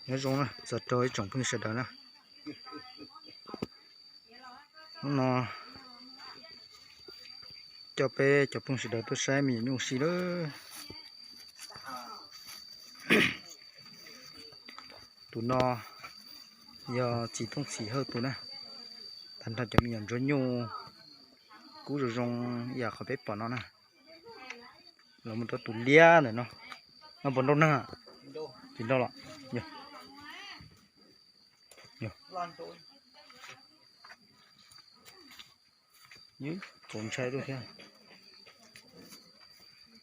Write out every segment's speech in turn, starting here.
Nyob zoo na, txog rau ib tsoom phooj ywg sawv daws na. Hnub no coj peb cov phooj ywg sawv daws tuaj saib me nyuam nyuj si lawm. Tus no yog txiv Tooj Txhim Hawj tus na. Tag nrho cov me nyuam ntsuag nyuj kub zoo zoo ib yam qhov peb pom no na. Los mus rau tus liab ntawm no, no puas nrau neeg? Tsis nrau los? Yog, txaus ntshai lawm thiab.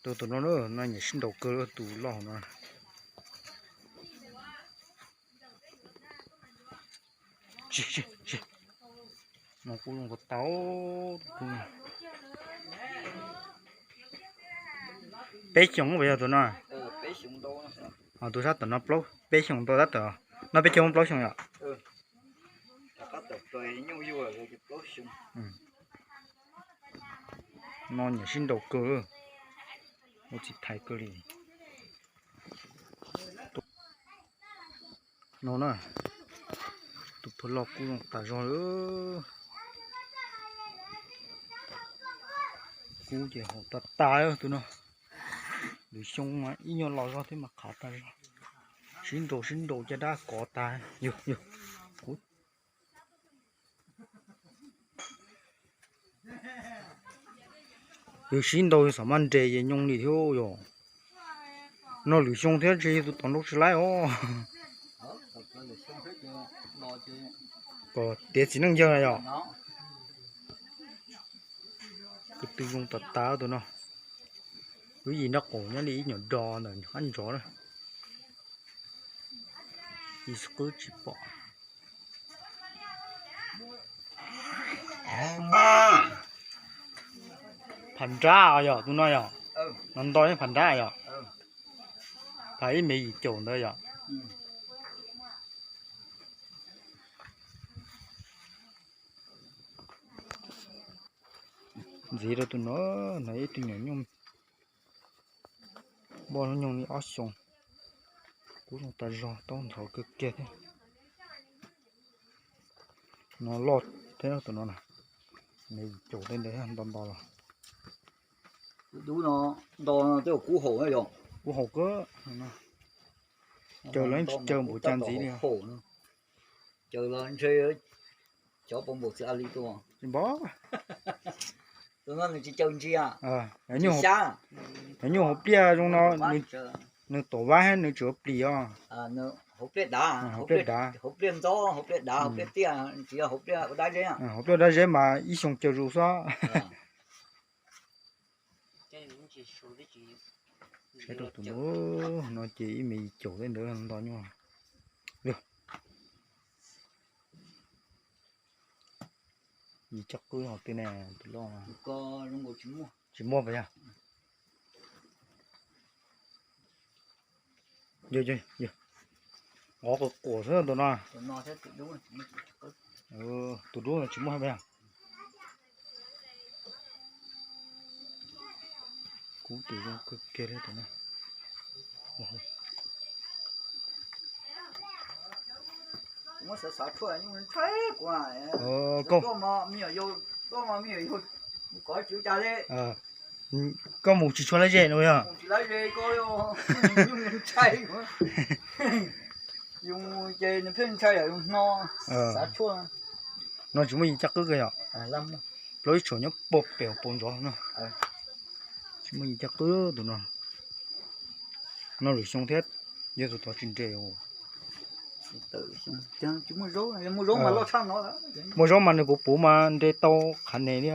Tus, tus no, no nyiam sib nraus kawg tus loj hauv no. No kuj zoo ko tau. Peb xyoos puas yog tus no? Tus sab tom no plaub, peb xyoos ntau tab tom. No peb caug plaub xyoos yom? No nyiam sib nraus kawg, ua txiv thais kawg li. No na, tus phuag loj kub zoo tas zog li. Kub ces haum tas tas tus no. Lwm xyoo mas ib nyuag los zog thiab mas qhav tas zog. Sib nraus sib nraus caj dab kov tas. Yog, yog. Yus sib ntaus yus xam maj nres ces nyoo li thiab yom. No lwm xyoo thiab ntshe yus tus tom nrau tsis laib os. Kom tiav txiv neej yawg yom. Ko tw zoo tas tas tus no. Lub yim nraub qaum nyob li ib nyuam do ntawm qab ntsov na. Ib qwb tsis pom. Pham nrab yom, tus no yom. No nto pham nrab yom. Pham ib mev yim caum ntawd yom. Ntxiv rau tus no, no ib tug nyuam nyuj npoj hnub nyoog li ob xyoos, kub zoo tas zog, taub ntxhov kawg kiag thiab. No loj thiab tus no na, mev yim caum tej ntawd nto nto los. Dub no nto no twb kub haum yom. Kub haum kawg. Caws los yeej tsis caws npaum cas ntxiv li. Caws los ntshe cov pov npaum txiv a li tuaj. Tsis npaum. Tus no nws tsis caws ntsia. Nyuj hauv pliaj zoo no, nws tom vab thiab nws tsis ua plis os. Hauv pliaj dav, hauv pliaj ntxob, hauv pliaj dav, hauv pliaj tiaj, tsis yog hauv pliaj ua dab zeb. Hauv pliaj ua dab zeb mas ib xyoo caws zus xwb. Saib rau tus no, no ces ib me yim caum tej ntawd nto nyuj. Yim coj qwb hauv twg ne, tus loj. Tsis muaj pas yog. Yog, yog, yog. Nqov quas quas xwb tus no. Tus dub no tsis muaj pas yog. Kub tus zoo kawg kiag li tus no. Koj mus tsis tshua lab ze no yog? No tsis muaj yim caj qwb kiag yom? Plaub ib tshuam nyob puag pem hauv paus ntov no. Tsis muaj yim caj qwb tus no. No lwm xyoo thiab, yog tus tod tsis nres. Muaj zaub mas nws puv puv mas nres tau qhav nes li.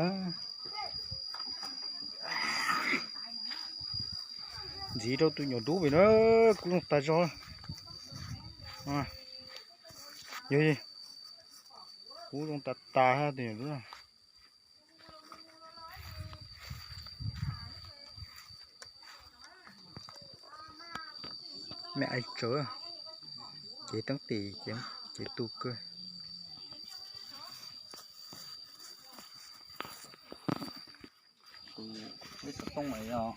Ntxiv rau tus nyuam dub pem na, kub zoo tas zog. Yog, kub zoo tas tas tus nyuam dub. Me ais tsawv, cev teeb tis, cev tu kawg. Tus peb xov tooj yog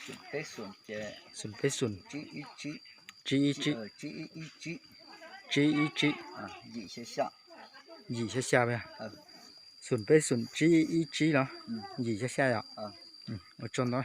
xoom peb xoom ces, xoom peb xoom tsib ib tsib. Tsib ib tsib. Tsib ib tsib. Yim xya xya. Xoom peb xoom tsib ib tsib los? Yim xya xya yom? Ua tsaug ntau.